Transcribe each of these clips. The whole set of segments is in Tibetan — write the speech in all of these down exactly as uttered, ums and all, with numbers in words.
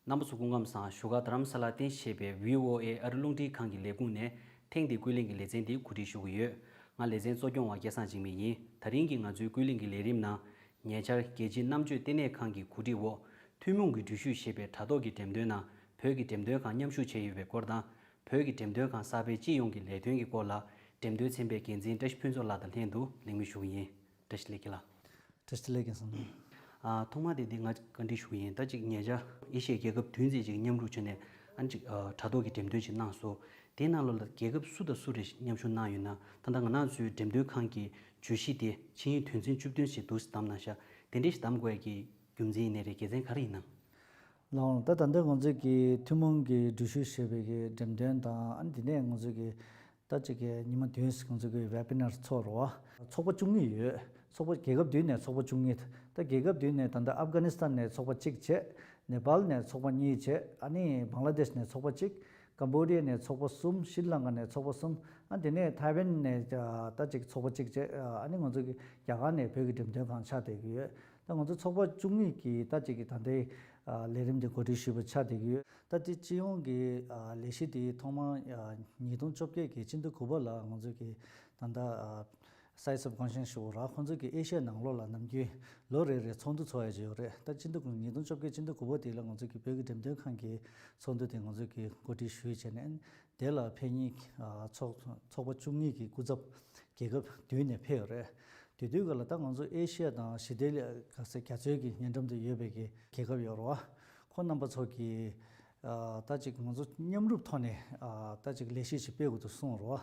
རྣམ་པ་ཚོ་སྐུ་ཁམས་བཟང་། བཞུགས་སྒར་རྡ་རམ་ས་ལར་རྟེན་གཞི་བྱས་པའི་བྷི་ཨོ་ཨེ་ཨ་རི་རླུང་འཕྲིན་ཁང་གི་ལས་ཁུངས་ནས་ཐེངས་འདིའི་ཀུན་གླེང་གི་ལེ་ཚན་འདི་གོ་སྒྲིག་ཞུ་གི་ཡོད། ང་ལེ་ཚན་གཙོ་སྐྱོང་བ་སྐལ་བཟང་འཇིགས་མེད་ཡིན། ད་རིང་གི་ང་ཚོའི་ཀུན་གླེང་གི་ལས་རིམ་ནང་། ཉེ་ཆར་རྒྱལ་སྤྱིའི་རྣམ་དཔྱོད་ལྟེ་གནས་ཁང་གི་གོ་སྒྲིག་འོག་ཐུན་མོང་གི་འགྲུལ་བཞུད་ཞེས་པའི་དྲ་ཐོག་གི་འགྲེམས་སྟོན་ནང་བོད་ཀྱི་འགྲེམས་སྟོན་ཁང་མཉམ་ཞུགས་བྱས་ཡོད་པའི་སྐོར་དང་། བོད་ཀྱི་འགྲེམས་སྟོན་ཁང་གསར་པའི་སྤྱི་ཡོངས་ཀྱི་ལས་དོན་གྱི་སྐོར་ལ་འགྲེམས་སྟོན་ཚན་པའི་འགན་འཛིན་བཀྲ་ཤིས་ཕུན་ཚོགས་ལགས་དང་ལྷན་དུ་ལེགས་སྨོན་ཞུ་གི་ཡིན། བཀྲ་ཤིས་བདེ་ལེགས་ལགས། བཀྲ་ཤིས་བདེ་ལེགས་སྐལ་བཟང་། ཨ། ཐོག་མར་དེ་འདི་ང་བཀའ་འདྲི་ཞུ་གི་ཡིན། ད་ཅིག་ཉེ་ཆར་ཨེ་ཤི་ཡའི་རྒྱལ་ཁབ་བདུན་ཙམ་ཅིག་མཉམ་རུབ་བྱས་ནས་ཨ་ཅིག་ཨ་དྲ་ཐོག་གི་འགྲེམས་སྟོན་ཅིག་གནང་སོང་། དེའི་ནང་ལོགས་ལ་རྒྱལ་ཁབ་སུ་དང་སུ་རེ་མཉམ་ཞུགས་གནང་ཡོད་ན། ད་ལྟ་ང་རང་ཚོའི་འགྲེམས་སྟོན་ཁང་གི་བརྗོད་གཞི་དེ་ཆིངས་ཡིག་དོན་ཚན་བཅུ་བདུན་ཞེས་འདུག་སེ་བདམས་གནང་ཤག་དེ་འདྲ་ཞིག་བདམས་དགོས་ཡ་གི་རྒྱུ་མཚན་ཡིན་ནའི་རེད། དགེ་མཚན་ག་རེ་ཡིན་ནམ། ལགས་འོང་། ད་ད་ལྟ་ང་ཚོས་ཀྱི་ཐུན་མོང་གི་འགྲུལ་བཞུད་ཞེས་པའི་གི་འགྲེམས་སྟོན་དང་། ཨ་ནི་དེ་ནས་ང་ཚོས་ཀྱི་ད་ཅིག་གི་ཉི་མ་བདུན་ང་ཚོས་ཀྱི་ཝེ་བི་ནར་ཚོགས་རོགས། ཚོགས་པ་བཅུ་གཉིས་ཡོད། ཚོགས་པ་རྒྱལ་ཁབ་བདུན་ནས་ཚོགས་པ་བཅུ་གཉིས། ད་རྒྱལ་ཁབ་བདུན་ནས་ད་ལྟ་ཨབ་གྷ་ནི་སི་ཐན་ནས་ཚོགས་པ་གཅིག་བྱས། ནེ་པཱལ་ནས་ཚོགས་པ་གཉིས་བྱས། ཨ་ནི་བང་ལ་དེཤ་ནས་ཚོགས་པ་གཅིག་ཀམ་བོ་ཌི་ཡ་ནས་ཚོགས་པ་གསུམ། ཤྲི་ལང་ཀ་ནས་ཚོགས་པ་གསུམ། ཨ་དེ་ནས་ཐའེ་ཝན་ནས་ཨ་ད་ཅིག་ཚོགས་པ་གཅིག་བྱས། ཨ་ནི་ང་ཚོ་གི་རྒྱ་གར་ནས་བོད་ཀྱི་འགྲེམས་སྟོན་ཁང་ཆགས་བསྡད་ཀྱི་ཡོད། ད་ང་ཚོ་ཚོགས་པ་བཅུ་གཉིས་ཀྱིས་ད་ཅིག་གི་ད་ལྟའི་ཨ་ལས་རིམ་འདི་གོ་སྒྲིག་ཞུས་པ་ཆགས་བསྡད་ཀྱི་ཡོད། ད་དེ་སྤྱི་ཡོངས་ཀྱི་ཨ་ལས་གཞི་དེ་ཐོག་མར་ཨ་ཉིས་སྟོང་བཅོ་བརྒྱད་ཀྱི་སྤྱི་ཟླ་དགུ་པ་ལ་ང་ཚོ་གི་ད་ལྟ་ཨ་སའི་སབ་ཀོན་ཤན་ཞུ་བ་ར། ཁོང་ཚོ་གི་ཨེ་ཤ་ཡ་ནང་ལོགས་ལ་ནམ་རྒྱུན་ལོ་རེ་རེ་ཚོགས་འདུ་ཚོགས་ཡ་ཅིག་ཡོད་རེད། ད་སྤྱི་ཟླ་དགུ་ཉིས་སྟོང་བཅོ་བརྒྱད་སྤྱི་ཟླ་དགུ་པ་དེ་ལ་ང་ཚོ་གི་བོད་ཀྱི་འགྲེམས་སྟོན་ཁང་གི་ཚོགས་འདུ་དེ་ང་ཚོ་གི་གོ་སྒྲིག་ཞུས་བྱས་ནས། དེ་ལ་ཕེབས་མཁན་ཨ་ཚོགས་ཚོགས་པ་བཅུ་གཉིས་ཀྱི་སྐུ་ཚབ་རྒྱལ་ཁབ་བདུན་ནས་ཕེབས་ཡོད་རེད། དེ་དུས་སྐབས་ལ་ད་ང་ཚོ་ཨེ་ཤི་ཡ་དང་ཞི་བདེ་ལ་ག་ས་རྒྱ་མཚོའི་གི་ཉེ་འགྲམ་དུ་ཡོད་པའི་གི་རྒྱལ་ཁབ་ཡོད་རེད་བ། ཁོང་རྣམ་པ་ཚོ་གིས་ཨ་ད་ཅིག་ང་ཚོ་མཉམ་རུབ་ཐོག་ནས་ཨ་ད་ཅིག་ལས་གཞི་ཞིག་སྤེལ་དགོས་འདུག་གསུངས་རེད་བ།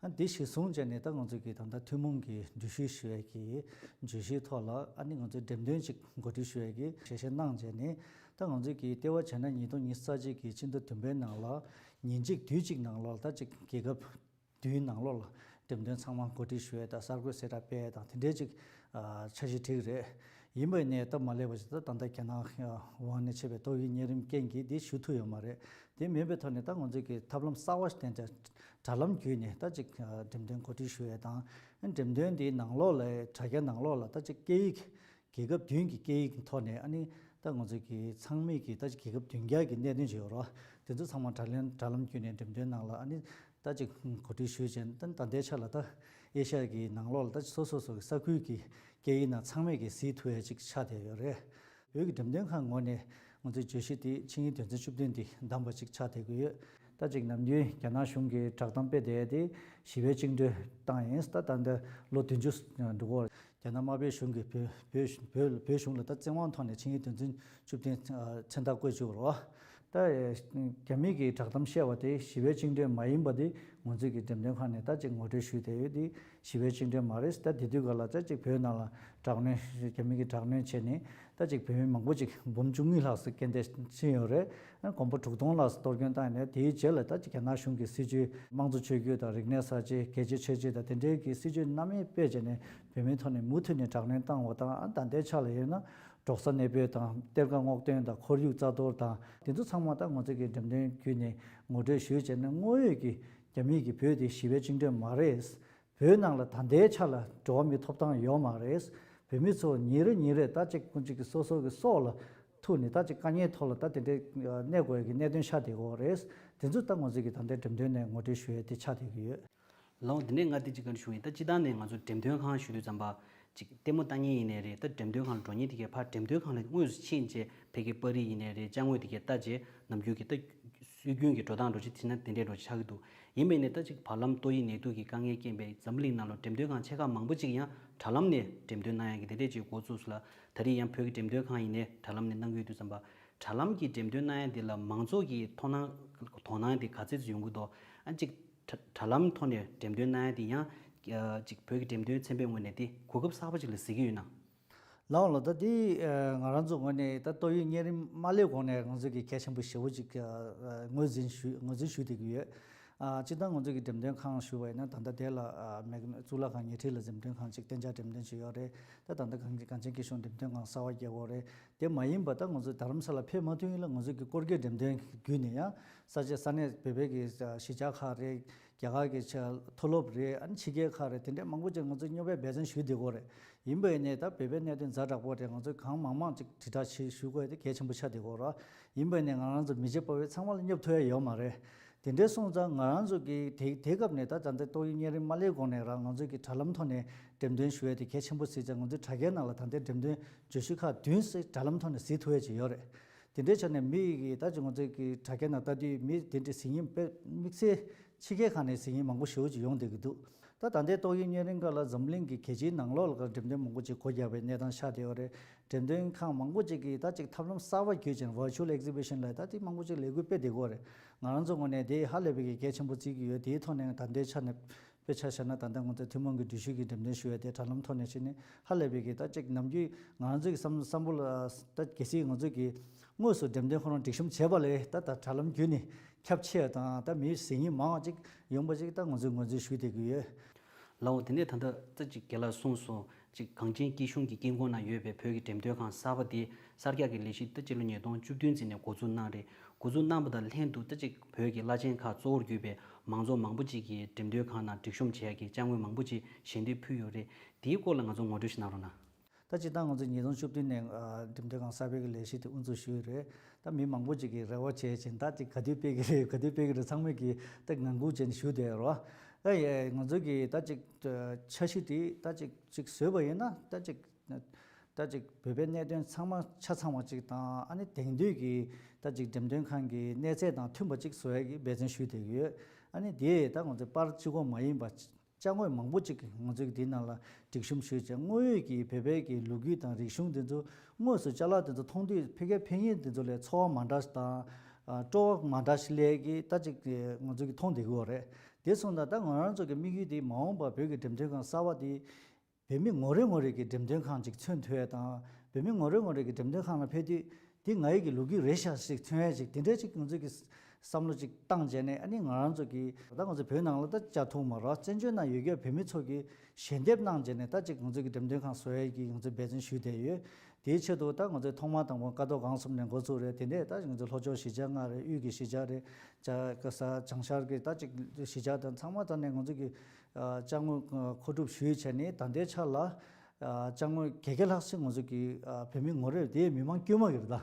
ཨ་འདི་གཞིར་བཟུང་བྱས་ནས་ད་ང་ཚོ་གི་ད་ལྟ་ཐུན་མོང་གི་འགྲུལ་བཞུད་ཞུ་ཡས་ཀྱི་བརྗོད་གཞིའི་ཐོག་ལ། ཨ་ནི་ང་ཚོའི་འགྲེམས་སྟོན་ཅིག་གོ་སྒྲིག་ཞུ་ཡས་ཀྱི་ཞལ་བཞེས་གནང་བྱས་ནས། ད་ང་ཚོས་ཀྱི་ལྟེ་བ་བྱས་ན་ཉིས་སྟོང་ཉི་ཤུ་རྩ་གཅིག་གི་སྤྱི་ཟླ་བདུན་པའི་ནང་ལ་ཉིན་གཅིག་དུས་གཅིག་ནང་ལོགས་ལ་ད་ཅིག་རྒྱལ་ཁབ་བདུན་ནང་ལོགས་ལ་འགྲེམས་སྟོན་ཚང་མ་གོ་སྒྲིག་ཞུ་ཡས་དང་གསར་འགོད་གསལ་བསྒྲགས་སྤེལ་ཡས་དང་དེ་འདྲའི་ཅིག་ཨ་འཆར་གཞི་བསྒྲིགས་རེད། ཡིན་པ་ཡིན་ནའི་ད་མ་སླེབས་པ་ཞིག་ད་ད་ལྟ་རྒྱ་ནག་ཝུ་ཧན་ནས་མཆེད་པའི་ཏོག་དབྱིབས་གཉན་རིམས་རྐྱེན་གྱིས་འདི་ཞུ་ཐུབ་ཡོད་མ་རེད། དེ་མིན་པའི་ཐོག་ནས་ད་ང་ཚོས་ཀྱི་ཐབས་ལམ་གསར་བ་ཞིག་བསྟེན་བྱས་དྲ་ལམ་བརྒྱུད་ནས་ད་ཅིག་ཨ་འགྲེམས་སྟོན་གོ་སྒྲིག་ཞུ་ཡས་དང་། འགྲེམས་སྟོན་འདིའི་ནང་ལོགས་ལ་དྲ་རྒྱ་ནང་ལོགས་ལ་ད་ཅིག་སྐད་ཡིག་རྒྱལ་ཁབ་བདུན་གྱི་སྐད་ཡིག་ཐོག་ནས། ཨ་ནི་ད་ང་ཚོ་གི་ཚང་མས་ཀྱི་ད་རྒྱལ་ཁབ་བདུན་བརྒྱ་གི་གནད་དོན་ཅིག་ཡོད་རེད་བ། དེ་ཚོ་ཚང་མ་དྲ་ལམ་དྲ་ལམ་བརྒྱུད་ནས་འགྲེམས་སྟོན་ནང་ལ་ཨ་ནི་ད་ཅིག་གོ་སྒྲིག་ཞུས་བྱས། ད་ད་ལྟའི་ཆ་ལ་ད་ཨེ་ཤ་ཡ་གི་ནང་ལོགས་ལ་ད་སོ་སོ་སོ་གི་ས་ཁུལ་གྱི་སྐད་ཡིག་ནང་ཚང་མས་ཀྱི་གཟིགས་ཐུབ་ཡ་ཅིག་ཆགས་བསྡད་ཡོད་རེད། བོད་ཀྱི་འགྲེམས་སྟོན་ཁང་ངོས་ནས་ང་ཚོའི་བརྗོད་གཞི་དེ་ཆིངས་ཡིག་དོན་ཚན་བཅུ་བདུན་དེ་བདམས་པ་ཅིག་ཆགས་བསྡད་ཀྱི་ཡོད། ད་ཅིག་ནམ་རྒྱུན་རྒྱ་ནག་གཞུང་གིས་བསྒྲགས་གཏམ་སྤེལ་བསྡད་དེ་ཞི་བའི་བཅིངས་འགྲོལ་བཏང་ཡིན། ད་ད་ལྟ་ལོ་བདུན་ཅུ་འགྲོ་གི་ཡོད། རྒྱ་ནག་དམར་པོའི་གཞུང་གིས་བོད་བོད་བོད་བོད་གཞུང་ལ་ད་བཙན་དབང་ཐོག་ནས་ཆིངས་ཡིག་དོན་ཚན་བཅུ་བདུན་མཚན་རྟགས་བཀོད་བཅུག་རོགས། ད་རྒྱ་མི་གིས་བསྒྲགས་གཏམ་བཤད་པ་དེ་ཞི་བའི་བཅིངས་འགྲོལ་མ་ཡིན་པ་དེ་ང་ཚོས་ཀྱི་འགྲེམས་སྟོན་ཁང་ནས་ད་ཅིག་ངོ་སྤྲོད་ཞུས་བསྡད་ཡོད། དེ་ཞི་བའི་བཅིངས་འགྲོལ་མ་རེད། ད་དེ་དུས་ག་ལ་ད་ཅིག་བོད་ནང་ལ་དྲག་གནོན། རྒྱ་མི་གིས་དྲག་གནོན་བྱས་ནས་ད་ཅིག་བོད་མི་མང་པོ་ཅིག་འབུམ་བཅུ་གཉིས་ལྷག་ཙམ་རྐྱེན་འདས་ཕྱིན་ཡོད་རེད། དགོན་པ་དྲུག་སྟོང་ལྷག་ཙམ་གཏོར་སྐྱོན་བཏང་ནས། དེའི་རྗེས་ལ་ད་ཅིག་རྒྱ་ནག་གཞུང་གི་སྲིད་བྱུས་དམངས་གཙོ་ཆོས་བརྒྱུད་དང་རིག་གནས་གསར་བརྗེ། རྒྱལ་གཅེས་ཆོས་གཅེས་དང་དེ་འབྲེལ་གྱི་སྲིད་བྱུས་སྣ་མིན་སྤེལ་བྱས་ནས་བོད་མིའི་ཐོག་ནས་མུ་མཐུད་ནས་དྲག་གནོན་བཏང་བ་དང་། ཨ་ད་ལྟའི་ཆ་ལ་ཡིན་ན་འབྲོག་ས་གནས་སྤོས་དང་གཏེར་ཁ་སྔོག་འདོན་དང་ཁོར་ཡུག་རྩ་གཏོར་དང་དེ་ཚོ་ཚང་མ་ད་ང་ཚོ་གི་འགྲེམས་སྟོན་བརྒྱུད་ནས་ངོ་སྤྲོད་ཞུས་བྱས་ནས། དངོས་ཡོད་ཀྱི་རྒྱ་མིས་ཀྱི་བོད་དེ་ཞི་བའི་བཅིངས་འགྲོལ་མ་རེད། བོད་ནང་ལ་ད་ལྟའི་ཆ་ལ་འགྲོ་བ་མིའི་ཐོབ་ཐང་ཡོད་མ་རེད། བོད་མི་ཚོ་ཉིན་རེ་ཉིན་རེ་ད་ཅིག་ཀུན་གཅིག་གི་སོ་སོ་གི་སྲོག་ལ་ཐུག་ནས་ད་ཅིག་དཀའ་ངལ་ཐོག་ལ་ད་དེ་འདྲའི་གནས་དགོས་ཀྱི་གནད་དོན་ཆགས་བསྡད་ཡོད་རེད། དེ་ཚོ་ད་ང་ཚོ་གི་ད་ལྟའི་འགྲེམས་སྟོན་ནས་ངོ་སྤྲོད་ཞུ་ཡས་དེ་ཆགས་བསྡད་ཀྱི་ཡོད། ལགས་འོང་། དེ་ནས་ང་དེ་གཅིག་བཀའ་འདྲི་ཞུ་ཡིན། ད་སྤྱིར་བཏང་ནས་ང་ཚོ་འགྲེམས་སྟོན་ཁང་ཞུ་དུས་ཙམ་པ་ཅིག་ལྟད་མོ་ལྟ་མཁན་ཡིན་ནའི་རེད། ད་འགྲེམས་སྟོན་ཁང་ལ་འགྲོ་མཁན་དེ་གས་ཕར་འགྲེམས་སྟོན་ཁང་ལ་དངོས་སུ་ཕྱིན་བྱས་ཕ་གི་པར་རིས་ཡིན་ནའི་རེད། ཅ་དངོས་དེ་གས་ལྟ་བྱས་ནམ་རྒྱུན་གྱི་ད་སྲོལ་རྒྱུན་གྱི་འགྲོ་སྟངས་འདྲ་ཅིག་བྱས་ན་དེ་འདྲའི་འདྲ་ཅིག་ཆགས་ཀྱི་འདུག་ཡིན་པས་ནས་ད་ཅིག་བར་ལམ་ཏོག་དབྱིབས་ནད་དུག་གི་དཀའ་ངལ་རྐྱེན་པས་འཛམ་གླིང་ནང་ལ་འགྲེམས་སྟོན་ཁང་ཆེ་ཁག་མང་པོ་ཅིག་ཡང་དྲ་ལམ་ནས་འགྲེམས་སྟོན་གནང་ཡག་གི་དེ་འདྲས་ཅིག་འགོ་བཙུགས་སོང་ལ། ད་རེས་ཡང་བོད་ཀྱི་འགྲེམས་སྟོན་ཁང་ཡིན་ནའི་དྲ་ལམ་ནས་གནང་གི་ཡོད་དུས་ཙམ་པ། དྲ་ལམ་གྱི་འགྲེམས་སྟོན་གནང་ཡག་དེ་ལ་མང་ཚོགས་ཀྱི་དོ་སྣང་དོ་སྣང་དེ་ག་ཚད་ཙམ་ཡོང་གི་འདུག་ཨ་ཅིག་དྲ་དྲ་ལམ་ཐོག་ནས་འགྲེམས་སྟོན་གནང་ཡག་དེ་ཡང་ཅིག་བོད་ཀྱི་འགྲེམས་སྟོན་ཚན་པའི་ངོས་ནས་དེ་གོ་སྐབས་གསར་པ་ཅིག་ལ་གཟིགས་ཀྱི་ཡོད་ན། ལགས་འོང་། ལགས། ད་དེ་ཨ་ང་རང་ཚོ་ངོས་ནས་ད་ཏོག་དབྱིབས་གཉན་རིམས་མ་སླེབས་གོང་ནས་ང་ཚོ་གིས་གལ་ཆེན་པོ་ཞེ་པོ་ཅིག་ཨ་ངོས་འཛིན་ཞུ་ངོས་འཛིན་ཞུ་བསྡད་ཀྱི་ཡོད། ཨ་སྤྱིར་བཏང་ང་ཚོ་གི་འགྲེམས་སྟོན་ཁང་ཞུ་བ་ཡིན་ན། ད་ལྟ་དེ་ལ་ཨ་མེག་གཙུག་ལག་ཁང་ཉེ་འཁྲིས་ལ་འགྲེམས་སྟོན་ཁང་ཅིག་གཏན་འཇགས་འགྲེམས་སྟོན་བྱེད་ཡོད་རེད། ད་ད་ལྟ་གངས་གངས་ཅན་སྐྱིད་གཤོངས་འགྲེམས་སྟོན་ཁང་གསར་པ་རྒྱག་ཡོད་རེད། དེ་མ་ཡིན་པ་ད་ང་ཚོ་རྡ་རམ་ས་ལ་ཕེབས་མ་ཐུབ་ཡིན་ལ། ང་ཚོ་གི་སྐོར་སྐྱོད་འགྲེམས་སྟོན་བརྒྱུད་ནས་ཡང་ས་ཆ་ས་གནས་བོད་པའི་གི་གཞིས་ཆགས་ཁག་རེད། རྒྱ་གར་གྱི་ཆ་མཐོ་སློབ་རེད། ཨ་ནི་ཕྱི་རྒྱལ་ཁག་རེད། དེ་འདྲའི་མང་པོ་ཅིག་ང་ཚོས་སྙོབ་པའི་འབད་བརྩོན་ཞུས་བསྡད་ཡོད་རེད། ཡིན་པ་ཡིན་ནའི་ད་བོད་པའི་གནད་དོན་ཛ་དྲག་པོ་དེ་ང་ཚོས་གང་མང་མང་ཅིག་དྲིལ་བསྒྲགས་བྱེད་ཞུ་དགོས་དེ་གལ་ཆེན་པོ་ཆགས་བསྡད་ཡོད་རེད། ཡིན་པ་ཡིན་ནའི་ང་རང་ཚོ་མི་རྗེ་པ་བས་ཚང་མ་ལ་སྙོབ་ཐུབ་ཡ་ཡོད་མ་རེད། དེ་འདྲའི་སོང་ཙང་ང་རང་ཚོ་གི་དེ་དེ་སྐབས་ནས་ད་ད་ལྟ་ཏོག་དབྱིབས་གཉན་རིམས་མ་སླེབས་གོང་ནས་རང་ང་ཚོ་གི་དྲ་ལམ་ཐོག་ནས་འགྲེམས་སྟོན་ཞུ་ཡ་དེ་གལ་ཆེན་པོ་གཟིགས་ཙང་། ང་ཚོའི་དྲ་རྒྱའི་ནང་ལ་ད་ལྟའི་འགྲེམས་སྟོན་བརྗོད་གཞི་ཁག་བདུན་ཙམ་དྲ་ལམ་ཐོག་ནས་གཟིགས་ཐུབ་ཡ་ཅིག་ཡོད་རེད། དེ་འདྲའི་ཆ་ནས་མི་གི་ད་ཅིག་ང་ཚོའི་གི་དྲ་རྒྱའི་ནང་ལྟ་དུས་མི་དེ་འདྲའི་གཟིགས་མཁན་དཔེ་དམིགས་བསལ་ཕྱི་རྒྱལ་ཁག་ནས་གཟིགས་མཁན་མང་པོ་ཞེ་པོ་ཅིག་ཡོང་བསྡད་ཀྱི་འདུག་ད་ད་ལྟའི་ཏོག་དབྱིབས་གཉན་རིམས་སྐབས་ལ་འཛམ་གླིང་གི་རྒྱལ་སྤྱིའི་ནང་ལོགས་ལ་འགྲེམས་སྟོན་མང་པོ་ཅིག་སྒོ་བརྒྱབ་པའི་གནས་སྟངས་ཆགས་བསྡད་ཡོད་རེད། འགྲེམས་སྟོན་ཁང་མང་པོ་ཅིག་གིས་ད་ཅིག་ཐབས་ལམ་གསར་པ་བརྒྱུད་ཅིང་virtual exhibition ལབ་ད་དེ་མང་པོ་ཅིག་ལས་འགུལ་སྤེལ་བསྡད་ཀྱི་ཡོད་རེད། ང་རང་ཚོ་ངོས་ནས་དེ་ཧ་ལས་པའི་གི་གལ་ཆེན་པོ་བརྩི་གི་ཡོད། དེའི་ཐོག་ནས་ད་ལྟའི་ཆ་ནས་དཔེ་ཆ་བཞག་ན་ད་ལྟ་ང་ཚོ་ཐུན་མོང་གི་འགྲུལ་བཞུད་ཀྱི་འགྲེམས་སྟོན་ཞུ་ཡ་དེ་དྲ་ལམ་ཐོག་ནས་བྱས་ནས་ཧ་ལས་པའི་གི་ད་ཅིག་ནམ་རྒྱུན་ང་རང་ཚོ་གི་བསམ་བསམ་བློ་ལ་ད་གལ་སྲིད་ང་ཚོ་གི་དངོས་སུ་འགྲེམས་སྟོན་ཁོ་རང་སྒྲིག་གཤོམ་བྱས་པ་ལས་ད་ད་དྲ་ལམ་བརྒྱུད་ནས་ཁྱབ་ཆེ་བ་དང་ད་མི་གཟིགས་མཁན་མང་བ་ཅིག་ཡོང་པ་ཅིག་ད་ང་ཚོས་ངོས་འཛིན་ཞུ་བསྡད་ཀྱི་ཡོད། ལའོ། དེ་ནས་ད་ལྟ་ད་ཅིག་རྒན་ལགས་གསུངས་སོང་། ཅིག་གངས་ཅན་སྐྱིད་གཤོངས་ཀྱི་དཀྱིལ་འཁོར་ན་ཡོད་པའི་བོད་ཀྱི་འགྲེམས་སྟོན་ཁང་གསར་པ་དེ་གསར་རྒྱག་གི་ལས་གཞི་ད་སྤྱི་ལོ་ཉིས་སྟོང་བཅུ་བདུན་ཙམ་ནས་འགོ་འཛུགས་གནང་རེད། འགོ་འཛུགས་གནང་པ་དང་ལྷན་དུ་ད་ཅིག་བོད་ཀྱི་བླ་ཆེན་ཁག་གཙོ་བོར་གྱུར་པའི་མང་ཚོགས་མང་པོ་ཅིག་གིས་འགྲེམས་སྟོན་ཁང་ནང་སྒྲིག་གཤོམ་བྱེད་ཡག་གི་ཅ་དངོས་མང་པོ་ཅིག་ཞལ་འདེབས་ཕུལ་ཡོད་རེད། དེའི་སྐོར་ལ་ང་ཚོ་ངོ་སྤྲོད་ཞིག་གནང་རོགས་གནང་། ད་སྤྱིར་བཏང་ང་ཚོ་ཉིས་སྟོང་བཅུ་བདུན་ནས་ཨ་འགྲེམས་སྟོན་ཁང་གསར་པའི་གི་ལས་གཞི་དེ་དབུ་འཛུགས་ཞུས་རེད། ད་མི་མང་པོ་ཅིག་གིས་རེ་བ་བྱས་ཅིང་ད་ཅིག་ག་དུས་སྤེལ་གི་རེད་ག་དུས་སྤེལ་གི་རེད་ཚང་མས་གི་ད་ངང་སྒུག་བྱས་ནས་བཞུགས་བསྡད་ཡོད་རེད་བ། ད་ཡ་ང་ཚོ་གི་ད་ཅིག་འཆར་གཞི་དེ་ད་ཅིག་ཅིག་བཟོས་པ་ཡིན་ན་ད་ཅིག་ད་ཅིག་བོད་པའི་གནད་དོན་ཚང་མ་ཆ་ཚང་བ་ཅིག་དང་ཨ་ནི་དེང་དུས་ཀྱི་ད་ཅིག་འགྲེམས་སྟོན་ཁང་གི་གནས་ཚད་དང་མཐུན་པ་ཅིག་བཟོ་ཡ་གི་འབད་བརྩོན་ཞུས་བསྡད་ཀྱི་ཡོད། ཨ་ནི་དེ་ད་ང་ཚོའི་པར་གཅིག་པོ་མ་ཡིན་པ། ཅ་དངོས་མང་པོ་ཅིག་ང་ཚོས་འདིའི་ནང་ལ་སྒྲིག་གཤོམ་ཞུས་བྱས། དངོས་ཡོད་ཀྱི་བོད་པའི་གི་ལོ་རྒྱུས་དང་རིག་གཞུང་འདི་ཚོ་དངོས་སུ་ཅ་ལག་འདི་ཚོ་མཐོང་དུས་ཕ་གིའི་ཕ་ཡུལ་འདི་ཚོ་ལས་ཚོར་བ་མ་འདྲ་ཞིག་དང་ཨ་སྤྲོ་བ་མ་འདྲ་ཞིག་སླེབས་ཀྱི་ད་ཅིག་ང་ཚོ་གི་མཐོང་བསྡད་ཀྱི་ཡོད་རེད། དེ་སོང་ཙང་ད་ང་རང་ཚོ་གི་དམིགས་ཡུལ་འདི་མ་འོངས་པར་བོད་ཀྱི་འགྲེམས་སྟོན་ཁང་གསར་པ་འདི་བོད་མི་ངོ་རེ་ངོ་རེ་གི་འགྲེམས་སྟོན་ཁང་ཅིག་མཚོན་ཐུབ་ཡ་དང་། བོད་མི་ངོ་རེ་ངོ་རེ་གི་འགྲེམས་སྟོན་ཁང་ལ་ཕེབས་དུས་འདི་ང་ཡི་གི་ལོ་རྒྱུས་རེད་ཤག་ཞིག་མཚོན་ཡ་ཅིག་དེ་འདྲའི་ཅིག་ང་ཚོ་གི་བསམ་བློ་ཅིག་བཏང་བྱས་ནས། ཨ་ནི་ང་རང་ཚོ་གི་ད་ང་ཚོ་བོད་ནང་ལ་ད་བཅའ་ཐུབ་མ་རེད། བཙན་བྱོལ་ནང་ཡོད་མཁན་བོད་མི་ཚོ་གི་ཞལ་འདེབས་གནང་བྱས་ནས་ད་ཅིག་ང་ཚོ་གི་འགྲེམས་སྟོན་ཁང་བཟོ་ཡ་གི་ང་ཚོ་འབད་བརྩོན་ཞུས་བསྡད་ཡོད། དེའི་ཆེད་དུ་ད་ང་ཚོས་ཐོག་མ་དང་པོ་ཀ་རྡོར་སྒང་གསུམ་ནས་འགོ་བཙུགས་རེད། དེ་ནས་ད་ང་ཚོ་ལྷོ་ཕྱོགས་གཞིས་ཆགས་ལྔ་རེད། དབུས་ཀྱི་གཞིས་ཆགས་རེད། བྱང་ས་བྱང་ཤར་གྱི་ད་ཅིག་གཞིས་ཆགས་དང་ཚང་མ་ད་ནས་ང་ཚོ་གི་ཅ་དངོས་མཁོ་སྒྲུབ་ཞུས་བྱས་ནས་ད་ལྟའི་ཆ་ལ་ཅ་དངོས་བརྒྱད་བརྒྱ་ལྷག་ཞིག་ང་ཚོ་གི་བོད་མི་ངོ་རེ། དེ་མི་མང་དཀྱུས་མ་གི་རེད། ད་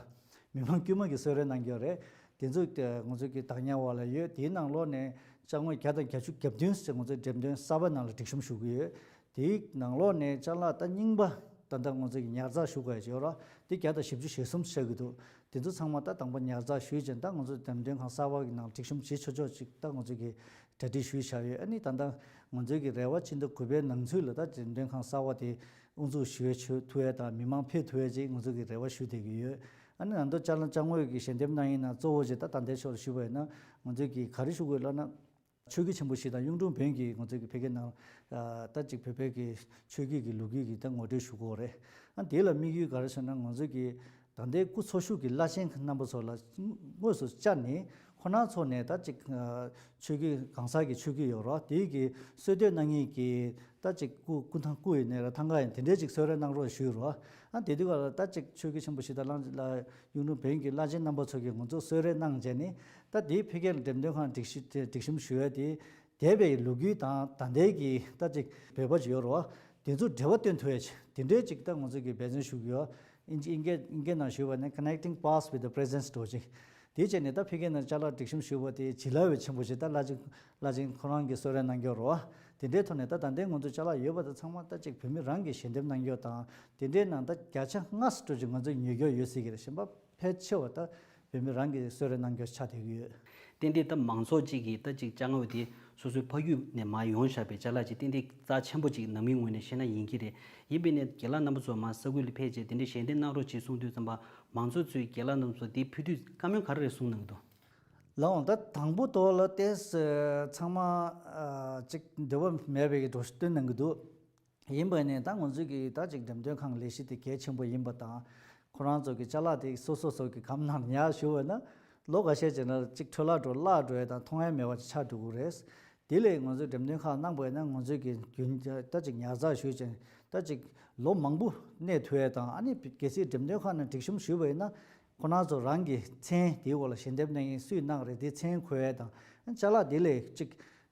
མི་མང་དཀྱུས་མ་གི་གསོལ་རས་གནང་གི་ཡོད་རེད། དེ་ཚོ་ང་ཚོ་གི་བདག་ཉར་འོག་ལ་ཡོད། དེའི་ནང་ལོགས་ནས་ཅ་དངོས་བརྒྱ་དང་བརྒྱད་ཅུ་གྱ་བདུན་ཞིག་ང་ཚོའི་འགྲེམས་སྟོན་གསར་པ་ནང་ལ་སྒྲིག་གཤོམ་ཞུ་གི་ཡོད། དེའི་ནང་ལོགས་ནས་ཅ་ལག་ད་རྙིང་པ་ད་ལྟ་ང་ཚོ་གི་ཉར་ཚགས་ཞུ་དགོས་ཡ་ཅིག་ཡོད་རེད། དེ་བརྒྱ་དང་བཞི་བཅུ་ཞེ་གསུམ་ཆགས་ཀྱི་འདུག་དེ་ཚོ་ཚང་མ་ད་དང་པོ་ཉར་ཚགས་ཞུས་བྱས་ད་ང་ཚོ་འགྲེམས་སྟོན་ཁང་གསར་པ་གི་ནང་ལ་སྒྲིག་གཤོམ་བྱེད་ཆོག་ཆོག་ཅིག་ད་ང་ཚོ་གི་གྲ་སྒྲིག་ཞུས་བཞག་ཡོད། ཨ་ནི་ད་ལྟ་ང་ཚོའི་གི་རེ་བ་ཕྱི་ཟླ་དགུ་པའི་ནང་ཚུད་ལ་ད་འགྲེམས་སྟོན་ཁང་གསར་པ་དེ་དབུ་འཛུགས་ཞུ་ཡ་ཆོག་ཐུབ་ཡ་དང་མི་མང་ཕེབས་ཐུབ་ཡ་ཅིག་ང་ཚོ་གི་རེ་བ་ཞུ་བསྡད་ཀྱི་ཡོད། ཨ་ནི་ང་ཚོ་ཅ་ལག་ཅ་དངོས་ཀྱི་ཞལ་འདེབས་གནང་ཡིན་ན་གཙོ་བོ་ཅིག་ད་ད་ལྟའི་ཆོག་ལ་ཞུ་བ་ཡིན་ན་ང་ཚོས་གི་ག་རེ་ཞུ་དགོས་ལབ་ན། ཆོས་བརྒྱུད་ཆེན་པོ་བཞི་དང་གཡུང་དྲུང་བོན་གྱི་ང་ཚོས་ཀྱི་ཕ་གི་ནང་ད་ཅིག་བོད་པའི་གི་ཆོས་བརྒྱུད་ཀྱི་ལོ་རྒྱུས་ཀྱི་ད་ངོ་སྤྲོད་ཞུ་དགོས་རེད། ཨ་དེ་ལ་དམིགས་ཡུལ་ག་རེ་ཟེར་ན་ང་ཚོས་ཀྱི་ད་ལྟའི་སྐུ་འཚོ་བཞུགས་ཀྱི་བླ་ཆེན་རྣམ་པ་ཚོ་ལ་དངོས་སུ་བཅར་ནས་ཁོང་རྣམ་ཚོ་ནས་ད་ཅིག་ཆོས་བརྒྱུད་གང་ཟག་གི་ཆོས་བརྒྱུད་ཡོད་རེད་བ། དེའི་གི་གསོལ་སྟོན་གནང་མཁན་གྱི་ད་ཅིག་སྐུ་སྐུ་ཐང་སྐུ་ཡིན་ནའི་ར་ཐང་ག་ཡིན་དེ་འདྲའི་ཅིག་གསོལ་རས་གནང་རོགས་ཞུས་རོགས། ཨ་དེ་དུས་ག་ལ་ད་ཅིག་ཆོས་བརྒྱུད་ཆེན་པོ་བཞི་དང་གླང་གཡུང་དྲུང་བོན་གྱི་བླ་ཆེན་རྣམ་པ་ཚོ་གིས་ང་ཚོ་གསོལ་རས་གནང་བྱས་ནས་ད་དེའི་ཕ་གིར་འགྲེམས་སྟོན་ཁང་སྒྲིག་གཞི་སྒྲིག་གཤོམ་ཞུ་ཡ་དེ་འདས་པའི་ལོ་རྒྱུས་དང་ད་ལྟའི་གི་ད་ཅིག་བོད་པ་ཅིག་ཡོད་རོགས། དེ་ཚོ་འབྲེལ་བ་སྟོན་ཐུབ་ཡ་ཅིག་དེ་འདྲའི་ཅིག་ད་ང་ཚོ་གིས་འབད་བརྩོན་ཞུ་གི་ཡོད། ཨིན་ཇི་ཨིན་སྐད་ཨིན་སྐད་ནང་ཞུས་པ་ནི་Connecting Past with the Present འགྲོ་ཅིག་དེའི་ཆ་ནས་ད་ཕ་གི་ནང་ཅ་ལག་སྒྲིག་གཤོམ་ཞུས་པ་དེ་བྱིན་རླབས་ཆེན་པོ་ཞིག་ད་བླ་ཆེན་བླ་ཆེན་ཁོ་རང་གིས་གསོལ་རས་གནང་གི་ཡོད་རོགས། དེ་འདྲའི་ཐོག་ནས་ད་ད་ལྟའི་ང་ཚོ་ཅ་ལག་ཡོད་པ་དེ་ཚང་མ་ད་ཅིག་བོད་མི་རང་གིས་ཞལ་འདེབས་གནང་གི་ཡོད་དང་དེ་འདྲའི་ནང་ད་བརྒྱ་ཆ་ལྔ་བཅུ་ཅིག་ང་ཚོས་ཉོ་གི་ཡོད་སྲིད་ཀྱི་རེད། གཞན་པ་ཕལ་ཆེ་བ་ད་བོད་མི་རང་གིས་གསོལ་རས་གནང་གི་ཆགས་བསྡད་ཀྱི་ཡོད། ཏན་ཏན་ད་མང་ཚོགས་གཅིག་གིས་ད་ཅིག་ཅ་དངོས་དེ་སོ་སོའི་ཕ་རྒྱུད་ནས་མར་ཡོང་བཞག་པའི་ཅ་ལག་ཅིག་ཏན་ཏན་རྩ་ཆེན་པོ་ཅིག་ནང་མིའི་ངོས་ནས་བཤད་ན་ཡིན་གྱི་རེད། ཡིན་པས་ནས་རྒན་ལགས་རྣམ་པ་ཚོ་མར་ས་ཁུལ་ལ་ཕེབས་རྗེས་དེ་འདྲའི་ཞལ་འདེབས་གནང་རོགས་ཅེས་གསུངས་དུས་ཙམ་པ་མང་ཚོགས་ཚོས་རྒན་ལགས་རྣམ་པ་ཚོ་དེ་ཕུལ་དུས་བཀའ་མོལ་ག་རེ་རེ་གསུངས་གནང་གི་འདུག་ལགས་འོང་ད་དང་པོ་ཐོག་ལ་ཏེས་ཚང་མ་ཅིག་འདོད་པ་མེད་པའི་གི་འགྲོ་སྟོན་གནང་གི་འདུག་ཡིན་པ་ནས་ད་ང་ཚོས་ཀྱི་ད་ཅིག་འགྲེམས་སྟོན་ཁང་ལས་གཞི་དེ་གལ་ཆེན་པོ་ཡིན་པ་དང་། ཁོ་རང་ཚོ་གི་ཅ་ལག་དེ་སོ་སོ་སོ་གི་གམ་ནང་ཉར་ཞུ་བ་ན་ལོ་འགའ་ཤས་རྗེས་ན་ཅིག་འཕྲོ་བརླག་འགྲོ་བརླག་འགྲོ་ཡ་དང་མཐོང་ཡ་མེད་པ་ཅིག་ཆགས་འགྲོ་གི་རེད། དེ་ལས་ང་ཚོས་འགྲེམས་སྟོན་ཁང་གནང་པ་ཡིན་ན་ང་ཚོས་ཀྱི་རྒྱུན་ད་ཅིག་ཉར་ཚགས་ཞུས་ཅིང་ད་ཅིག་ལོ་མང་པོ་གནས་ཐུབ་ཡ་དང་། ཨ་ནི་གལ་སྲིད་འགྲེམས་སྟོན་ཁང་ནང་སྒྲིག་གཤོམ་ཞུས་པ་ཡིན་ན་ཁོ་རང་ཚོ་རང་གི་མཚན་དེའི་འོག་ལ་ཞལ་འདེབས་གནང་མཁན་སུས་གནང་རེད་དེ་མཚན་འཁོད་ཡ་དང་ཅ་ལག་དེ་ལས་ཅིག་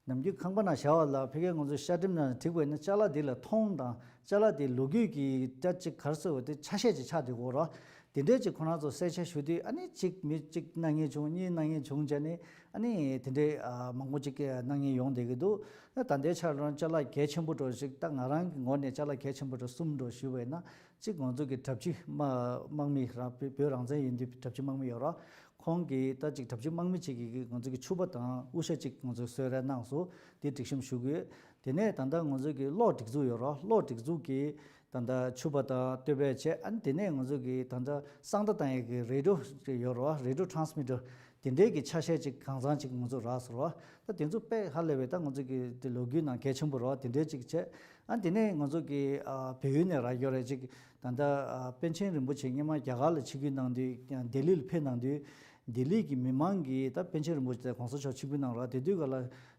ནམ་རྒྱུན་ཁང་པ་ནང་བཞག་པ་ལ་ཕ་གིར་ང་ཚོ་ཤ་ཁྲིམས་ནང་བསྒྲིགས་པ་ཡིན་ན་ཅ་ལག་འདི་ལ་མཐོང་དང་ ཅ་ལག་དེ་ལོ་རྒྱུས་ཀྱི་ད་ཅིག་ག་རེ་ཟེར་བ་དེ་ཆ་ཤས་ཅིག་ཆགས་བསྡད་ཡོད་རེད། དེ་འདྲས་ཅིག་ཁོ་རང་ཚོ་གསལ་ཆ་ཞུ་དུས་ཨ་ནི་གཅིག་མི་གཅིག་གནང་མཁན་བྱུང་གཉིས་གནང་མཁན་བྱུང་བྱས་ནས་ཨ་ནི་དེ་འདྲས་ཨ་མང་པོ་ཅིག་གནང་མཁན་ཡོང་བསྡད་ཀྱི་འདུག་ད་ལྟའི་ཆར་རང་ཅ་ལག་གལ་ཆེན་པོ་འདྲ་ཞིག་ད་ང་རང་གི་ངོས་ནས་ཅ་ལག་གལ་ཆེན་པོ་འདྲ་གསུམ་འདྲ་ཞུས་པ་ཡིན་ན་གཅིག་ང་ཚོ་གི་གྲྭ་བཞི་དམག་དམག་མི་རང་བོད་རང་བཙན་ཡིན་དུས་གྲྭ་བཞི་དམག་མི་ཡོད་རེད། ཁོང་གིས་ད་ཅིག་གྲྭ་བཞི་དམག་མི་གཅིག་གིས་ང་ཚོ་གི་ཕྱུ་པ་དང་དབུ་ཞྭ་གཅིག་ང་ཚོ་གསོལ་རས་གནང་སོང་། དེ་སྒྲིག་གཤོམ་ཞུ་དགོས། དེ་ནས་ད་ལྟ་ང་ཚོ་གི་གློག་སྒྲིག་འཛུགས་ཡོད་རེད། གློག་སྒྲིག་འཛུགས་ཀྱིས་ད་ལྟ་ཕྱུ་པ་དང་སྟོད་པ་བྱས། ཨ་ནི་དེ་ནས་ང་ཚོ་གི་ད་ལྟ་གསང་བརྡ་བཏང་ཡས་ཀྱི་རེ་ཌི་ཡོ་ཡོད་རེད་བ། རེ་ཌི་ཡོ་ཊ་རན་སི་མི་ཊར་དེ་འདྲའི་གི་ཆ་ཤས་ཅིག་གང་ཚང་ཅིག་ང་ཚོ་རག་སོང་རེད་བ། ད་དེ་ཚོ་དཔེ་ཧ་ལས་པའི་ད་ང་ཚོ་གི་དེ་ལོ་རྒྱུས་ནང་གལ་ཆེན་པོ་རེད་བ། དེ་འདྲའི་ཅིག་བྱས། ཨ་དེ་ནས་ང་ཚོ་གི་ཨ་བལ་ཡུལ་ནས་རག་ཡོད་རེད་ཅིག་ད་ལྟ་ཨ་པཎ་ཆེན་རིན་པོ་ཆེ་སྔོན་མ་རྒྱ་གར་ལ་ཆིབས་བསྒྱུར་གནང་དུས་ལྡི་ལི་ལ་ཕེབས་གནང་དུས་ལྡི་ལི་གི་མི་མང་གིས་ད་པཎ་ཆེན་རིན་པོ་ཆེ་དང་གོང་ས་མཆོག་ཆིབས་བསྒྱུར་གནང་རོགས་དེ་དུས་ག་ལ་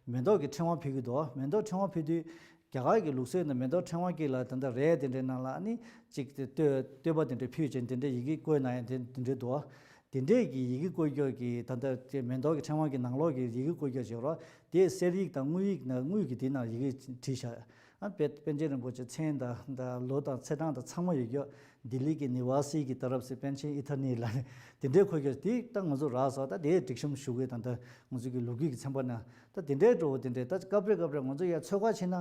མེ་ཏོག་གི་ཕྲེང་བ་ཕུལ་གྱི་འདུག་མེ་ཏོག་ཕྲེང་བ་ཕུལ་དུས་རྒྱ་གར་གྱི་ལུགས་སྲོལ་ནང་མེ་ཏོག་ཕྲེང་བ་དཀྱིལ་ལ་ད་ལྟ་རས་དེ་འདྲའི་ནང་ལ་ཨ་ནི་ཅིག་དེ་བསྟོད་བསྟོད་པ་དེ་འདྲ་ཕུལ་བྱས་དེ་འདྲའི་ཡི་གེ་བཀོད་གནང་ཡ་དེ་དེ་འདྲའི་འདུག་དེ་འདྲས་ཀྱི་ཡི་གེ་བཀོད་རྒྱུ་གི་ད་ལྟ་དེ་མེ་ཏོག་གི་ཕྲེང་བ་གི་ནང་ལོགས་ཀྱི་ཡི་གེ་བཀོད་རྒྱུ་བྱེད་རོགས་དེ་གསེར་ཡིག་དང་དངུལ་ཡིག་ན་དངུལ་གྱི་དེ་ནང་ཡི་གེ་བྲིས་བཞག་ཨ་པཎ་པཎ་ཆེན་རིན་པོ་ཆེ་མཚན་དང་ད་ལོ་དང་ཚེས་གྲངས་དང་ཚང་མ་ཡོད་རྒྱུ། ལྡི་ལི་གི་ནི་ཝ་སི་གི་ཏ་རབ་སེ་པཎ་ཆེན་ཨི་ཐ་ནི་ལ་ནི་དེ་འདྲའི་འཁོད་རྒྱུ་དེ་ད་ང་ཚོ་རག་སོང་། ད་དེའི་སྒྲིག་གཤོམ་ཞུ་དགོས། ད་ལྟ་ང་ཚོ་གི་ལོ་རྒྱུས་ཀྱི་ཚན་པ་ན་ད་དེ་འདྲའི་འགྲོ་བ་དེ་འདྲའི་ད་སྐབས་རེ་སྐབས་རེ་ང་ཚོ་ཡ་ཚོད་དཀའ་ཆེ་ན་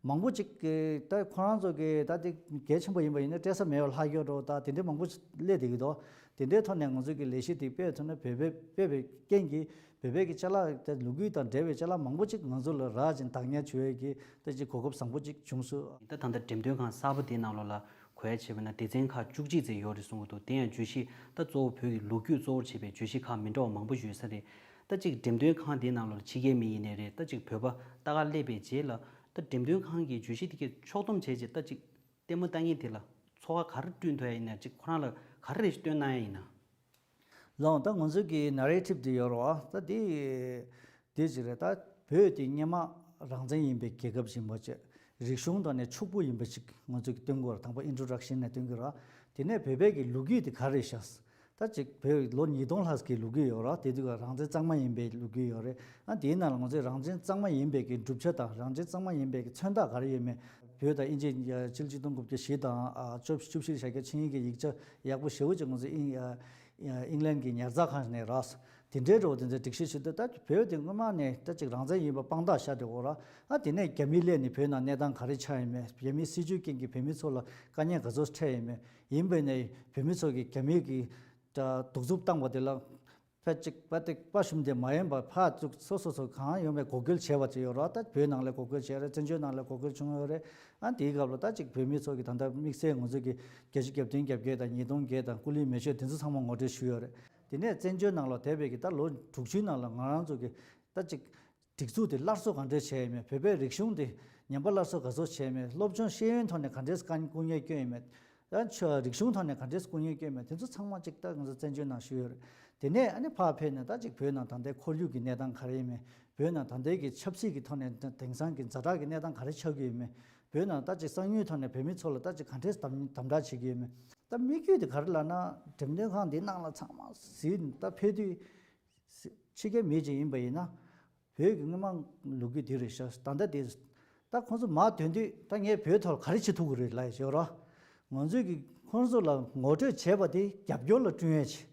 མང་པོ་ཅིག་གི་ད་ཁོ་རང་ཚོ་གི་ད་དེ་གལ་ཆེན་པོ་ཡིན་པ་ཡིན་ན་སྤྲད་ས་མེད་པ་ལྷག་རྒྱུ་འགྲོ་ད་དེ་འདྲའི་མང་པོ་སླེབས་བསྡད་ཀྱི་འདུག་དེ་འདྲའི་ཐོག་ནས་ང་ཚོ་གི་ལས་གཞི་དེ་སྤེལ་ཐུབ་ན་བོད་པའི་སྤེལ་བའི་རྐྱེན་གྱིས་བོད་པའི་གི་ཅ་ལག་དེ་ལོ་རྒྱུས་དང་འབྲེལ་བའི་ཅ་ལག་མང་པོ་ཅིག་ང་ཚོ་ལ་རག་ཅིང་བདག་ཉར་བྱེད་ཡས་ཀྱི་ད་ཅིག་གོ་སྐབས་བཟང་པོ་ཅིག་བྱུང་སོང་། ད་ད་ལྟ་འགྲེམས་སྟོན་ཁང་གསར་པ་དེའི་ནང་ལོགས་ལ་གོ་ཡ་བྱས་པ་ན་སྡེ་ཚན་ཁག་བཅུ་གཅིག་ཙམ་ཡོད་རེད་གསུང་གི་འདུག་དེ་ཡང་བརྗོད་གཞི་ད་གཙོ་བོ་བོད་ཀྱི་ལོ་རྒྱུས་གཙོ་བོར་བྱས་པའི་བརྗོད་གཞི་ཁག་མི་འདྲ་བ་མང་པོ་ཡོད་ས་རེད། ད་ཅིག་འགྲེམས་སྟོན་ཁང་དེའི་ནང་ལོགས་ལ་ཕྱི་རྒྱལ་མི་ཡིན་ནའི་རེད། ད་ཅིག་བོད་པ་ལྟ་ག་སླེབས་པའི་རྗེས་ལ་ད་འགྲེམས་སྟོན་ཁང་གི་བརྗོད་གཞི་དེ་གས་ཕྱོགས་བསྡོམས་བྱས་རྗེས་ད་ཅིག་ལྟད་མོ་ལྟ་མཁན་དེ་ལ་ཚོར་བ་ག་རེ་བསྐྲུན་ཐུབ་ཡ་ཡིན་ན་ཅིག་ཁོ་རང་ལ་ག་རེ་རེ་ཞིག་སྟོན་གནང་ཡ་ཡིན་ན། ལགས་ད་ང་ཚོ་གི་ན་རེ་ཊིབ་དེ་ཡོད་རེད་བ། ད་དེ་དེ་ཅིག་རེད། ད་བོད་དེ་སྔོན་མ་རང་བཙན་ཡིན་པའི་རྒྱལ་ཁབ་ཅིག་ཡིན་པ་བྱས་རིག་གཞུང་དང་ནས་ཕྱུག་པོ་ཡིན་པ་ཅིག་ང་ཚོ་གི་སྟོན་དགོས་རེད། དང་པོ་ཨིན་ཊྲོ་ཌག་ཤན་ནས་སྟོན་གྱི་རེད། དེ་ནས་བོད་པའི་གི་ལོ་རྒྱུས་དེ་ག་རེ་ཤག་ད་ཅིག་བོད་ལོ་ཉིས་སྟོང་ལྷག་གི་ལོ་རྒྱུས་ཡོད་རེད། དེ་དུས་རང་བཙན་གཙང་མ་ཡིན་པའི་ལོ་རྒྱུས་ཡོད་རེད། ཨ་དེའི་ནང་ལ་ང་ཚོས་རང་བཙན་གཙང་མ་ཡིན་པའི་གི་གྲུབ་ཆ་དང་རང་བཙན་གཙང་མ་ཡིན་པའི་གི་མཚོན་རྟགས་ག་རེ་ཡོད་མེད། བོད་དང་དབྱིན་ཇི་ཕྱི་ལོ་ཆིག་སྟོང་དགུ་བརྒྱ་བཞི་དང་ཨ་བཅུ་བཅུ་བཞི་བཞག་རྒྱ་ཆིངས་ཡིག་གི་ཡིག་ཆ་ཡག་པོ་ཞེ་པོ་ཅིག་ང་ཚོས་ཨིན་ཨ་ཨིང་ལན་གྱི་ཉར་ཚགས་ཁང་ནས་རག་སོང་། དེ་འདྲའི་འགྲོ་བ་དེ་ཚོའི་སྒྲིག་གཞི་ཞིག་འདུག་ད་བོད་དེ་སྔོན་མ་ནས་ད་ཅིག་རང་བཙན་ཡིན་པ་དཔང་རྟགས་བཞག་བསྡད་ཡོད་རེད། ཨ་དེ་ནས་རྒྱ་མི་སླེབས་ནས་བོད་ནང་གནས་སྟངས་ག་རེ་ཆགས་ཡོད་མེད། རྒྱ་མིའི་སྲིད་བྱུས་རྐྱེན་གྱིས་བོད་མི་ཚོ་ལ་དཀའ་ངལ་ག་ཚོད་འཕྲད་ཡོད་མེད། ཡིན་པས་ནས་བོད་མི་ཚོ་གིས་རྒྱ་མི་གི་གདུག་རྩུབ་བཏང་བ་དེ་ལ་ཕལ་ཆེར་དཔའ་ཐིག་དཔའ་ཞུམ་དེ་མ་ཡིན་པར་ཕར་ཚུར་སོ་སོ་སོ་གང་ཡོང་བའི་འགོག་རྒོལ་བྱས་པ་ཅིག་ཡོད་རེད། ད་བོད་ནང་ལ་འགོག་རྒོལ་བྱས་རེད། བཙན་བྱོལ་ནང་ལ་འགོག་རྒོལ་བྱུང་ཡོད་རེད། ཨ་དེའི་སྐབས་ལ་ད་ཅིག་བོད་མི་ཚོ་གི་ད་ལྟ་དམིགས་བསལ་ང་ཚོ་གི་བརྒྱད་ཅུ་གྱ་བདུན་གྱ་བརྒྱད་དང་ཉིས་སྟོང་བརྒྱད་དང་སྐུ་ལུས་མེ་མཆོད་དེ་ཚོ་ཚང་མ་ངོ་སྤྲོད་ཞུས་ཡོད་རེད། དེ་ནས་བཙན་བྱོལ་ནང་ལ་བསྡད་པའི་གི་ད་ལོ་དྲུག་ཅུའི་ནང་ལ་ང་རང་ཚོ་གི་ད་ཅིག་སྒྲིག་འཛུགས་དེ་སླར་གསོ་ག་འདྲས་བྱས་ཡོད་མེད། བོད་པའི་རིག་གཞུང་དེ་ཉམས་པ་སླར་གསོ་ག་ཚོད་བྱས་ཡོད་མེད། སློབ་སྦྱོང་ཤེས་ཡོན་ཐོག་ནས་ག་འདྲས་དཀའ་སྐུ་ངལ་བསྐྱོན་ཡོད་མེད། ཡང་ཆོས་རིག་གཞུང་ཐོག་ནས་ག་འདྲས་སྐུ་ངལ་བསྐྱོན་མེད། དེ་ཚོ་ཚང་མ་ཅིག་ད་ང་ཚོ་བཙན་བྱོལ་ནང་ཞུས་ཡོད་རེད། དེ་ནས་ཨ་ནི་ཕར་ཕེབས་ནས་ད་ཅིག་བོད་ནང་ད་ལྟའི་ཁོར་ཡུག་གི་གནས་སྟངས་ག་རེ་ཡིན་མིན། བོད་ནང་ད་ལྟའི་གི་ཆབ་སྲིད་ཀྱི་ཐོག་ནས་ད་དེང་སང་གི་ཛ་དྲག་གི་གནས་སྟངས་ག་རེ་ཆགས་ཀྱི་ཡོད་མིན། བོད་ནང་ད་ཅིག་གསང་མྱུལ་ཐོག་ནས་བོད་མི་ཚོ་ལ་ད་ཅིག་ག་འདྲས་དམ་དམ་དྲག་བྱེད་ཀྱི་ཡོད་མིན། ད་དམིགས་ཡུལ་དེ་ག་རེ་ལབ་ན་འགྲེམས་སྟོན་ཁང་འདི་ནང་ལ་ཚང་མ་གཟིགས་ད་ཕེབས་དུས་ཕྱི་རྒྱལ་མི་ཅིག་ཡིན་པ་ཡིན་ན། བོད་ཀྱི་སྔོན་མ་ལོ་རྒྱུས་འདི་རེད་ཤག་ད་ལྟ་དེ་ད་ཁོང་ཚོ་མར་ཐོན་དུས་ད་ངས་བོད་ཐོག་ལ་ག་རེ་བྱེད་ཐུབ་ཀྱི་རེད་ལབ་ཡོད་ར། ང་ཚོས་ཀྱི་ཁོང་ཚོ་ལ་ངོ་སྤྲོད་བྱས་པ་དེ་རྒྱབ་སྐྱོར་ལ་བསྐྲུན་ཡས་ཆེད་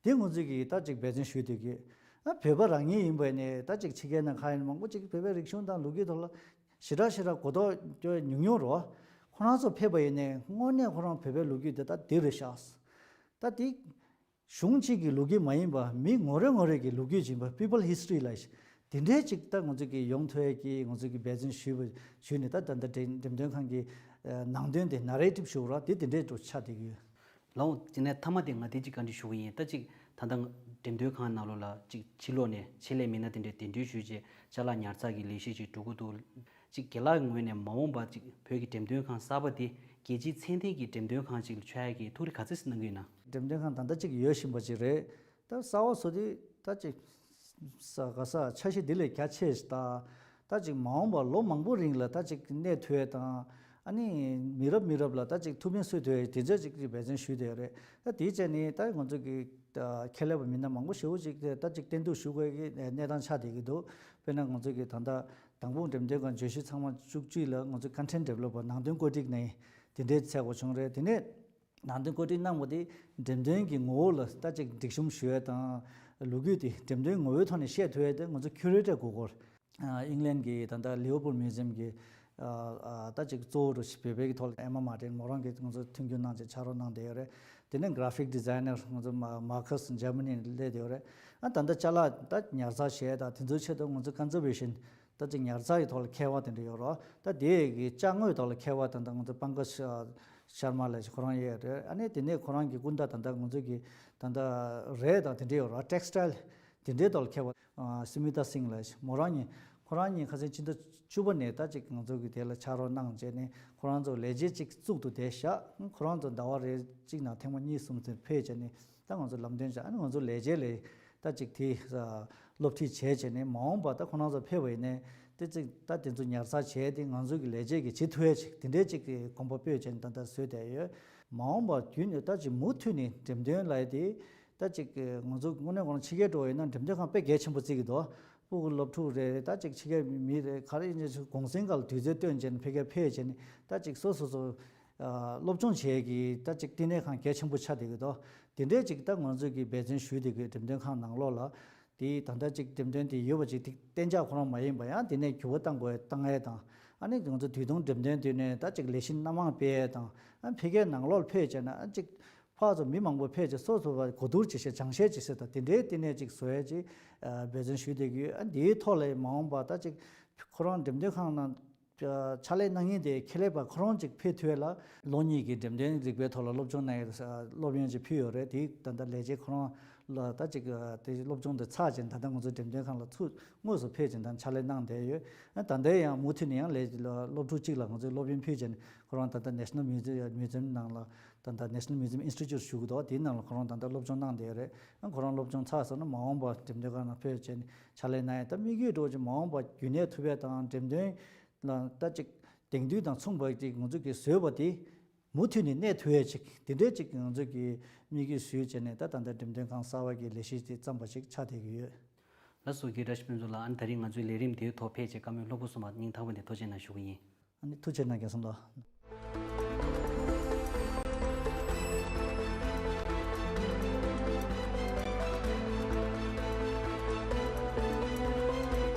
དེ་ང་ཚོས་ཀྱི་ད་ཅིག་འབད་བརྩོན་ཞུས་འདུག་གི་ཨ་བོད་པ་རང་ཉིད་ཡིན་པ་ནས་ད་ཅིག་ཕྱི་རྒྱལ་ནང་ཁ་ཡིན་མང་པོ་ཅིག་བོད་པའི་རིག་གཞུང་དང་ལོ་རྒྱུས་ཐོག་ལ་ཞེ་དྲག་ཞེ་དྲག་གོ་རྟོགས་སྐྱོ་ཉུང་ཉུང་རོ། ཁོ་རང་ཚོ་ཕེབས་པ་ཡིན་ནས་དངོས་གནས་ཁོ་རང་བོད་པའི་ལོ་རྒྱུས་དེ་ད་འདི་རེད་ཤག་ད་དེ། གཞུང་གཅིག་གི་ལོ་རྒྱུས་མ་ཡིན་པ་མི་ངོ་རེ་ངོ་རེ་གི་ལོ་རྒྱུས་ཡིན་པ་people history ལ་དེ་འདྲའི་ཅིག་ད་ང་ཚོ་གི་ཡོང་ཐུབ་ཡས་ཀྱི་ང་ཚོ་གི་འབད་བརྩོན་ཞུས་པ་ཞུས་ནས་ད་ད་ལྟ་འགྲེམས་འགྲེམས་སྟོན་ཁང་གི་ནང་དོན་དེ་ནེ་རེ་ཊིབ་ཞུ་ར་དེ་དེ་འདྲའི་འགྲོ་ཆགས་བསྡད་ཀྱི་ཡོད། ལགས་འོང་། དེ་ནས་མཐའ་མ་དེ་ང་དེ་གཅིག་བཀའ་འདྲི་ཞུ་གི་ཡིན། ད་ཅིག་ད་ལྟ་འགྲེམས་སྟོན་ཁང་ནང་ལོགས་ལ་ཅིག་ཕྱི་ལོགས་ནས་ཆེད་ལས་མི་སྣ་དེ་འདྲས་གདན་འདྲེན་ཞུས་རྗེས་ཅ་ལག་ཉར་ཚགས་ཀྱི་ལས་གཞི་ཅིག་འགྲོ་གི་འདུག་ཅིག་རྒན་ལགས་ཀྱི་ངོས་ནས་མ་འོངས་པ་ཅིག་བོད་ཀྱི་འགྲེམས་སྟོན་ཁང་གསར་པ་འདི་རྒྱལ་སྤྱིའི་ཚད་ལྡན་གྱི་འགྲེམས་སྟོན་ཁང་ཅིག་ལ་ཆགས་ཡག་གི་ཐུགས་རེ་ག་ཚོད་ཅིག་གནང་གི་ཡོད་ན། འགྲེམས་སྟོན་ཁང་ད་ལྟ་ཅིག་ཡོད་བཞིན་པ་ཅིག་རེད། ད་གསར་པ་བཟོ་དུས་ད་ཅིག་ས་ག་ས་འཆར་གཞི་འདི་ལས་རྒྱ་ཆེ་ཞིག་ད་ད་ཅིག་མ་འོངས་པར་ལོ་མང་པོ་རིང་ལ་ད་ཅིག་གནས་ཐུབ་ཡག་དང་ཨ་ནི་མི་རབས་མི་རབས་ལ་ད་ཅིག་ཐུགས་ཕན་གསོས་ཐུབ་ཡག་དེ་འདྲ་ཅིག་འབད་བརྩོན་ཞུས་བསྡད་ཡོད་རེད། ད་དེའི་ཆ་ནས་ད་ང་ཚོ་གི་ད་ཁྱད་ལས་པ་མི་སྣ་མང་པོ་ཞེ་པོ་ཅིག་ད་ཅིག་བསྟེན་གཏུག་ཞུ་དགོས་ཀྱི་གནས་སྟངས་ཆགས་བསྡད་ཀྱི་འདུག་དཔེར་ན་ང་ཚོ་གི་ད་ལྟ། དང་པོ་འགྲེམས་སྟོན་ཁང་བརྗོད་གཞི་ཚང་མ་བཅུ་གཅིག་ལ་ང་ཚོ་content developer ནང་དོན་བཀོད་སྒྲིག་ནས་ དེ་འདྲའི་ཚད་དགོས་བྱུང་རེད། དེ་ནས་ནང་དོན་བཀོད་སྒྲིག་གནང་བ་དེ་འགྲེམས་སྟོན་གྱི་ངོ་བོ་ལ་ད་ཅིག་སྒྲིག་གཤོམ་ཞུ་ཡས་དང་། ལོ་རྒྱུས་དེ་འགྲེམས་སྟོན་ངོ་བོའི་ཐོག་ནས་བཤད་ཐུབ་ཡས་དེ་ང་ཚོ་ཁྱུ་རེ་ཊར་དགོས་སྐོར། ཨིང་ལན་གྱི་ད་ལྟ་ལི་ཝར་པུལ་མིའུ་ཛི་ཡམ་གྱི་ཨ་ཨ་ད་ཅིག་གཙོ་བོ་རུ་བོད་པའི་གི་ཐོག་ལ་ཨེ་མ་མར་ཏིན་མོ་རང་གིས་ང་ཚོ་མཐུན་འགྱུར་གནང་བྱས་ཕྱག་རོགས་གནང་བསྡད་ཡོད་རེད། དེ་ནས་གྷ་ར་ཕིག་ཌི་ཛའི་ནར་ང་ཚོ་མ་མར་ཁ་སི་འཇར་མ་ནི་ནས་སླེབས་བསྡད་ཡོད་རེད། ཨ་ད་ལྟ་ཅ་ལག་ད་ཉར་ཚགས་བྱས་དང་དེ་ཚོའི་ཆེད་དུ་ང་ཚོ་ཀོན་ཛར་ཝེ་ཤན་ད་ཅིག་ཉར་ཚགས་ཀྱི་ཐོག་ལ་མཁས་པ་དེ་འདྲ་ཡོད་རེད། ད་དེ་གི་ཅ་དངོས་ཐོག་ལ་མཁས་པ་དེ་འདྲ་ང་ཚོ་པང་ཀ་ཤར་མ་ལགས་ཁོ་རང་ཡོད་རེད། ཨ་ནི་དེ་ནས་ཁོ་རང་གི་སྐུ་ཟླ་ད་ལྟ་ང་ཚོ་གི་ད་ལྟ་རས་དང་དེ་འདྲ་ཡོད་རེད། ཊེག་སི་ཊལ་དེ་འདྲའི་ཐོག་ལ་མཁས་པ་སི་མི་ཏ་སིང་ལགས་མོ་རང་གཉིས་ཁོ་རང་གཉིས་ཁ་སང་ཕྱི་ཟླ་བཅུ་པ་ནས་ད་ཅིག་ང་ཚོ་གི་དེ་ལ་ཕྱག་རོགས་གནང་བྱས་ནས་ཁོ་རང་ཚོ་ལས་བྱེད་ཅིག་བཙུགས་འདུག་དེ་བཞག་ཁོ་རང་ཚོ་ཟླ་བ་རེ་གཅིག་ནང་ཐེངས་མ་གཉིས་གསུམ་ཙམ་ཕེབས་བྱས་ནས་ད་ང་ཚོ་ལམ་སྟོན་བྱས། ཨ་ནི་ང་ཚོ་ལས་བྱེད་ལས་ད་ཅིག་དེ་སློབ་ཁྲིད་བྱས་བྱས་ནས་མ་འོངས་པ་ད་ཁོ་རང་ཚོ་ཕེབས་པ་ཡིན་ནའི་དེ་ཅིག་ད་དེ་ཚོ་ཉར་ཚགས་བྱས་ཏེ་ང་ཚོ་གི་ལས་བྱེད་ཀྱི་བྱེད་ཐུབ་ཡས་ཅིག་དེ་འདྲའི་ཅིག་གི་གོམ་པ་སྤོས་བྱས་ནས་ད་ལྟ་བཟོས་བསྡད་ཡོད། མ་འོངས་པ་རྒྱུན་ནས་ད་ཅིག་མུ་མཐུད་ནས་འགྲེམས་སྟོན་ལབ་ཡས་དེ་ད་ཅིག་ང་ཚོ་དངོས་གནས་ཁོ་རང་ཕྱི་རྒྱལ་འགྲོ་བ་ཡིན་ན་འགྲེམས་སྟོན་ཁང་དཔེ་གལ་ཆེན་པོ་བརྩི་གི་འདུག་ཕྲུ་གུ་སློབ་ཕྲུག་རེ་རེ་ད་ཅིག་ཕྱི་རྒྱལ་མི་རེ་ག་རེ་ཡིན་ནའི་གུང་སེང་སྐབས་ལ་དུས་ཚོད་བཏོན་བྱས་ནས་ཕ་གིར་ཕེབས་བྱས་ནས་ད་ཅིག་སོ་སོ་སོ་སློབ་སྦྱོང་བྱེད་ཀྱི་ད་ཅིག་བསྟི་གནས་ཁང་གལ་ཆེན་པོ་ཆགས་བསྡད་ཀྱི་འདུག་དེ་འདྲའི་ཅིག་ད་ང་ཚོས་ཀྱི་འབད་བརྩོན་ཞུས་བསྡད་ཀྱི་འགྲེམས་སྟོན་ཁང་ནང་ལོགས་ལ་དེ་ད་ལྟ་ཅིག་འགྲེམས་སྟོན་དེ་ཡོད་པ་ཅིག་དེ་གཏན་འཇགས་ཁོ་རང་མ་ཡིན་པ་ཡང་དེ་ནས་འགྱུར་བ་གཏང་དགོས་གཏང་ཡས་དང་། ཨ་ནི་ང་ཚོ་དུས་ཐུང་འགྲེམས་སྟོན་དུས་ནས་ད་ཅིག་ལས་གཞི་སྣ་མང་སྤེལ་ཡས་དང་། ཨ་ཕ་གིའི་ནང་ལོགས་ལ་ཕེབས་བྱས་ན་ཨ་ཅིག་ཕར་ཚུར་མི་མང་པོ་ཕེབས་བྱས་སོ་སོ་བ་གོ་བསྡུར་བྱེད་ཤེས་སྦྱང་ཤེས་བྱེད་ཤེས་དང་དེ་འདྲའི་བསྟི་གནས་ཅིག་བཟོ་ཡས་ཅིག་འབད་བརྩོན་ཞུས་བསྡད་ཀྱི་ཡོད། ཨ་འདིའི་ཐོག་ལ་མ་འོངས་པ་ད་ཅིག་ཁོ་རང་འགྲེམས་སྟོན་ཁང་ནང་ཕྱག་ལས་གནང་མཁན་དེ་ཁེ་ལས་པ་ཁོ་རང་ཅིག་ཕེབས་ཐུབ་ཡས་ལ་ལོ་གཉིས་ཀྱི་འགྲེམས་སྟོན་རིག་པའི་ཐོག་ལ་སློབ་སྦྱོང་གནང་ཡས་སློབ་ཡོན་ཅིག་ཕུལ་ཡོད་རེད། དེ་ད་ལྟ་ལས་བྱེད་ཁོ་རང་ལ་ད་ཅིག་དེ་སློབ་སྦྱོང་དེ་ཚར་བྱས་ད་ལྟ་ང་ཚོ་འགྲེམས་སྟོན་ཁང་ལ་ཚུར་དངོས་སུ་ཕེབས་བྱས་ད་ཕྱག་ལས་གནང་བསྡད་ཡོད། ཨ་ད་ལྟའི་ཡང་མུ་མཐུད་ནས་ཡང་ལས་སློབ་ཕྲུག་གཅིག་ལ་ང་ཚོས་སློབ་ཡོན་ཕུལ་བྱས་ནས་ཁོ་རང་ད་ལྟ་National Museum Museum ནང་ལ་ད་ལྟ་National Museum Institute ཞུ་གི་འདུག་དེའི་ནང་ལ་ཁོ་རང་ད་ལྟ་སློབ་སྦྱོང་གནང་བསྡད་ཡོད་རེད། ཨ་ཁོ་རང་སློབ་སྦྱོང་ཚར་སོང་ན་མ་འོངས་པ་འགྲེམས་སྟོན་ཁང་ནང་ཕེབས་བྱས་ནས་ཕྱག་ལས་གནང་ཡས་ད་དམིགས་ཡུལ་འདྲ་བོ་ཅིག་མ་འོངས་པ་རྒྱུན་གནས་ཐུབ་ཡས་དང་འགྲེམས་སྟོན་ལ་ད་ཅིག་དེང་དུས་དང་མཚུངས་པ་ཅིག་ང་ཚོ་གིས་བཟོས་པ་དེ་མུ་མཐུད་ནས་གནས་ཐུབ་ཡས་ཅིག་དེ་འདྲའི་ཅིག་ང་ཚོ་གིས་དམིགས་ཡུལ་བཟོས་བྱས་ནས་ད་ད་ལྟ་འགྲེམས་སྟོན་ཁང་གསར་པ་གི་ལས་གཞི་དེ་བརྩམས་པ་ཅིག་ཆགས་བསྡད་ཀྱི་ཡོད། ལགས་སོ། རྒན་བཀྲ་ཤིས་ཕུན་ཚོགས་ལགས། ཨ་ནི་ད་རེས་ང་ཚོའི་ལས་རིམ་དེའི་ཐོག་ཕེབས་བྱས་བཀའ་མོལ་ལྷུག་པོ་གསུངས་པར་སྙིང་ཐག་པ་ནས་ཐུགས་རྗེ་གནང་ཞུ་གི་ཡིན། ཨ་ནི་ཐུགས་རྗེ་གནང་རྒན་ཚང་ལགས།